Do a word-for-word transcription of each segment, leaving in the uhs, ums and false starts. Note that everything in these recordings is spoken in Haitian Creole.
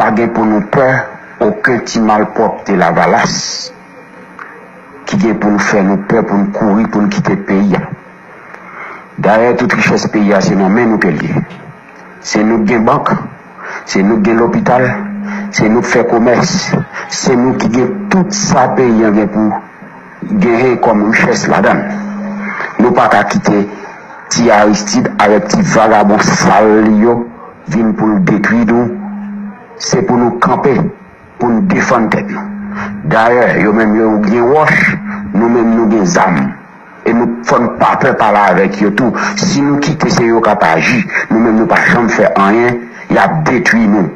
pa gen pou nou pè okenn ti malpwòpte Lavalas ki gen pou nou fè nou pè pou n kouri, pou n kite peyi a. Dayè, tout richès peyi a se nan men nou ke l ye. Se nou k gen bank, se nou k gen lopital, se nou k fè komès, se nou ki gen tout sa peyi a gen pou genyen kòm richès ladan l. Nou pa ka kite ti Aristide avèk ti vagabon sal li yo vin pou l detwi nou. Se pou nou kanpe, pou n defann tèt nou. Dayè, yo menm yo gen wòch, nou menm nou gen zam. E nou fò n pa pè pale avèk yo tou. Si nou kite se yo k ap aji, nou menm nou pa janm fè anyen, y ap detwi nou.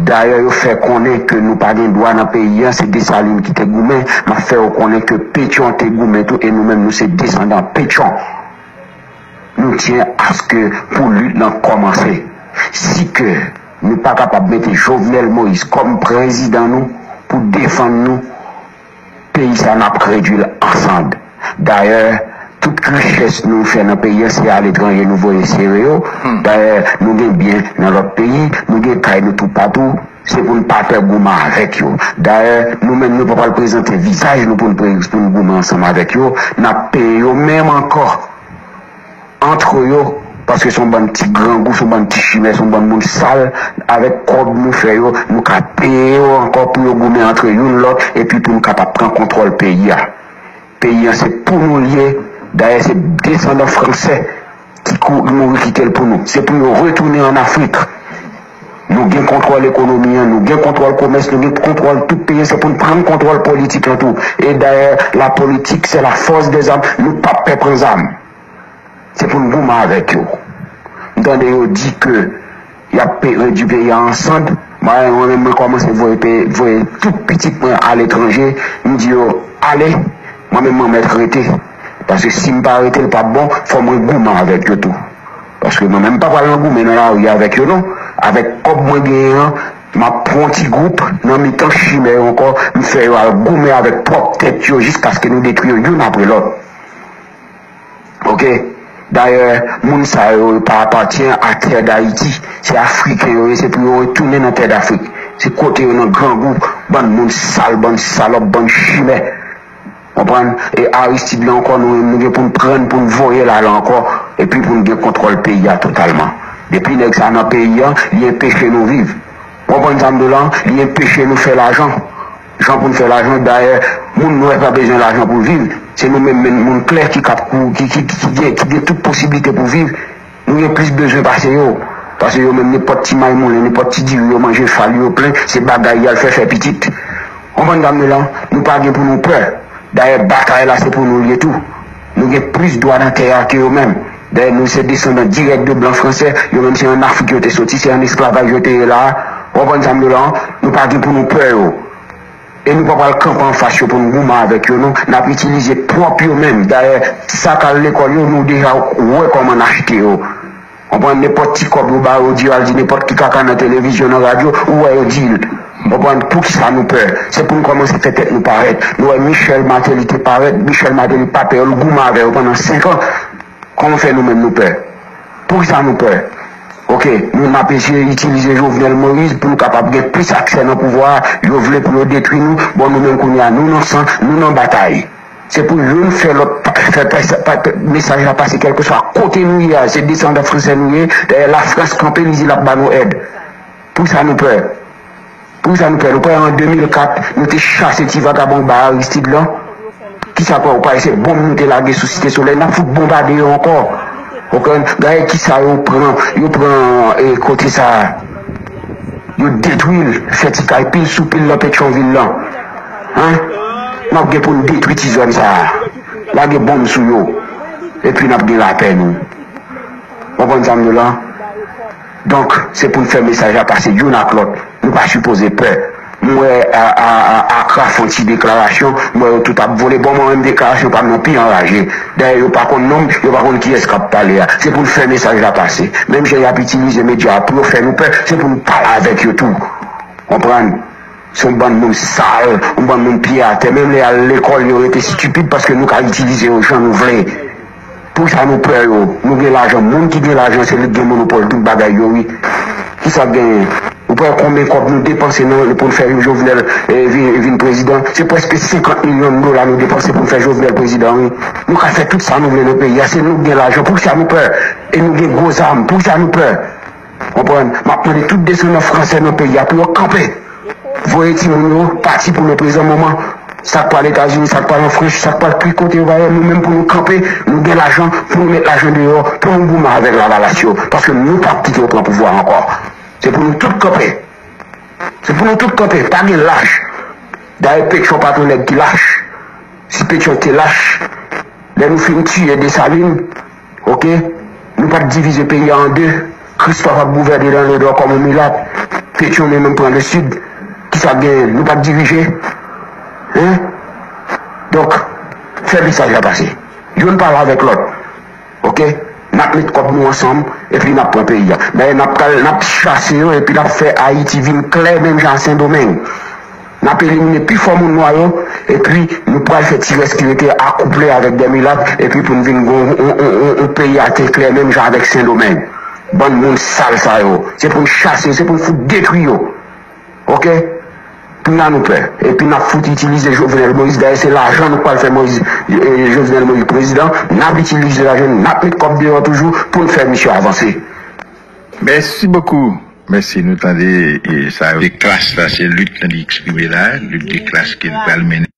Dayè, yo fè konnen ke nou pa gen dwa nan peyi a, se Desalin ki te goumen, m ap fè yo konnen ke Petyon te goumen tou, e nou menm nou se desandan Petyon. Nou tyen aske pou lit lan kòmanse. Si ke nou pa kapab mete Jovenel Moïse kòm prezidan nou pou defann nou, peyi sa n ap redwi l an sand. Dayè, tout richès nou fè nan peyi a se aletranje nou voye sere yo. Dayè, nou gen byen nan lòt peyi, nou gen kay nou toupatou. Se pou n pa pè goumen avèk yo. Dayè, nou menm nou pa pral prezante vizaj nou pou n pre- pou n goumen ansanm avèk yo. N ap peye yo menm ankò antre yo, paske se yon bann ti grangou, se yon bann ti chimè, se yon bann moun sal. Avèk kòb nou fè yo, nou ka peye yo ankò pou yo goumen antre youn lòt, epi pou nou kapab pran kontwòl peyi a. Peyi a se pou nou l ye. Dayè, se desandan fransè ki kou- mouri kite l pou nou. Se pou yo retounen ann Afrik. Nou gen kontwòl ekonomi an, nou gen kontwòl komès, nou gen kontwòl tout peyi an. Se pou n pran kontwòl politik lan tou. E dayè, la politique, c'est la force des armes. Nou p ap pè pran zam. Se pou n goumen avèk yo. M tande yo di ke y ap pe- redwi peyi a an sand. Mwen, mwen menm, mwen kòmanse voye pe- voye tout pitit mwen aletranje. M di yo, ale, mwen menm, mwen mèt rete. Paske si m pa rete, l p ap bon, fò mwen goumen avèk yo tou. Paske mwen menm, m pa pral nan goumen nan lari avèk yo, non. Avèk kòb mwen genyen an, m ap pran yon ti gwoup nan mitan chimè yo ankò, m fè yo al goumen avèk pwòp tèt yo jiskaske nou detwi yo youn apre lòt. Oke? Dayè, moun sa yo, yo pa apatyen a tè Dayiti. Se Afriken yo ye, se pou yo retounen nan tè Dafrik. Se kote yo nan grangou, bann moun sal, bann salòp, bann chimè. Konprann? E Aristide la ankò, nou menm, nou gen pou n pran l, pou n voye l ale ankò, epi pou n gen kontwòl peyi a totalman. Depi nèg sa nan peyi a, li enpeche nou viv. Konprann sa m di w la? Li enpeche nou fè lajan. Jan pou n fè lajan, dayè, moun nwè pa bezwen lajan pou l viv. Se nou menm, menm moun klè ki kap kou- ki, ki, ki, ki gen, ki gen tout posiblite pou viv. Nou gen plis bezwen pase yo. Pase yo menm, nenpòt ti maymoulen, nenpòt ti diri yo manje, fal yo plen, se bagay y al fè, fè pitit. Konprann sa m di w la? Nou pa gen pou nou pè. Dayè, batay la se pou nou l ye tou. Nou gen plis dwa nan tè a ke yo menm. Dayè, nou se desandan dirèk de blan fransè. Yo menm se ann Afrik yo te soti, se ann esklavaj yo te ye la a. Ou konprann sa m di w la? Nou pa gen pou nou pè yo. E nou pa pral kanpe anfas yo pou n goumen avèk yo, non. N ap itilize pwòp yo menm. Dayè, sa k al lekòl yo, nou deja wè kòman n achte yo. Konprann, nenpòt ti kòb yo ba yo, di yo al di nenpòt ki kaka nan televizyon, nan radyo, ou wè yo di l. Konprann, poukisa nou pè? Se pou n kòmanse fè tèt nou parèt. Nou wè Michel Martelly te parèt, Michel Martelly pa pè yo, l goumen avè yo pandan senk an. Kòman fè nou menm nou pè? Poukisa nou pè? Oke, nou n ap eseye itilize Jovenel Moïse pou nou kapab gen plis aksè nan pouvwa a. Yo vle pou yo detwi nou. Bon, nou menm kounye a, nou nan san, nou nan batay. Se pou youn fè lòt pa- fè pa- pa- mesaj la pase kèlkeswa kote nou ye a. Se desandan fransè nou ye. Dayè, Lafrans kanpe, li di l ap ba nou èd. Poukisa nou pè? Poukisa nou pè? Nou pè an de mil kat, nou te chase ti vagabon ba Aristide lan. Kisa pè ou pa se bonm nou te lage sou Site Solèy, n ap fout bonbade yo ankò. Ou konprann? Gade kisa yo pran, yo pran e, kote sa a. Yo detwi l, fè ti kay pil sou pil nan Petyonvil lan. Hein? N ap gen pou n detwi ti zòn sa a. Lage bonm sou yo. Epi n ap gen lapè nou. Ou konprann sa m di w la? Donk, se pou n fè mesaj la pase youn ak lòt. Nou pa sipoze pè. M wè a, a, a, Akra fè yon ti deklarasyon, m wè yo tout ap vole. Bon, mwen menm deklarasyon pa m nan pi anraje. Dayè, yo pa konn non m, yo pa konn kiyès k ap pale a. Se pou n fè mesaj la pase. Menm jan y ap itilize medya a pou yo fè nou pè, se pou n pale avèk yo tou. Konprann? Se yon bann moun sal, yon bann moun pye atè. Menm lè y al lekòl, yo rete estipid paske nou ka itilize yo jan nou vle. Poukisa nou pè yo? Nou gen lajan. Moun ki gen lajan, se li k gen monopòl tout bagay yo, wi. Kisa k genyen? Pran konbyen kòb nou depanse nan, pou n fè Jovenel eh, vin, vin prezidan? Se prèske senkant milyon dola nou depanse pou n fè Jovenel prezidan, wi. Nou ka fè tout sa nou vle nan peyi a, se nou k gen lajan. Poukisa nou pè? E nou gen gwo zam. Poukisa nou pè? Konprann? M ap mande tout desandan fransè nan peyi a pou yo kanpe. Voye timoun yo pati pou leprezan moman. Sa k pral Etazini, sa k pral an Frans, sa k pral ki kote yo va ye, nou menm pou nou kanpe, nou gen lajan, pou nou met lajan deyò, pou nou goumen avèk lavalas yo. Paske nou p ap kite yo pran pouvwa a ankò. Se pou nou tout kanpe. Se pou nou tout kanpe, pa gen lach. Dayè Petyon pa t yon nèg ki lach. Si Petyon te lach, lè nou fin tiye Desalin, oke, nou pa t divize peyi a an de. Kristòf ap gouvène nan Lodò kòm yon milat. Petyon li menm pran lesid. Kisa k genyen? Nou pa t dirije. Hein? Donk, fè mesaj la pase. Youn pale avèk lòt. Oke? N ap met kòb nou ansanm, epi n ap pran peyi a. Dayè, n ap pral, n ap chase yo, epi n ap fè Ayiti vin klè menm jan a Sendomeng. N ap elimine pi fò moun nwa yo, epi nou pral fè ti rès ki rete akouple avèk dè milat, epi pou n vin gon yon, yon, yon, yon peyi a te klè menm jan avèk Sendomeng. Bann moun sal sa yo. Se pou n chase yo, se pou n fout detwi yo. Oke? Kounye a nou pè. Epi n ap fout itilize Jovenel Moïse. Dayè, se lajan nou pral fè Moïse, eh, Jovenel Moïse prezidan. N ap itilize lajan, n ap met kòb deyò toujou pou n fè misye avanse. Mèsi bokou. Mèsi, nou tande e, sa yo. De klas la, se lit lan li eksprime la, lit de klas ke l pral mennen.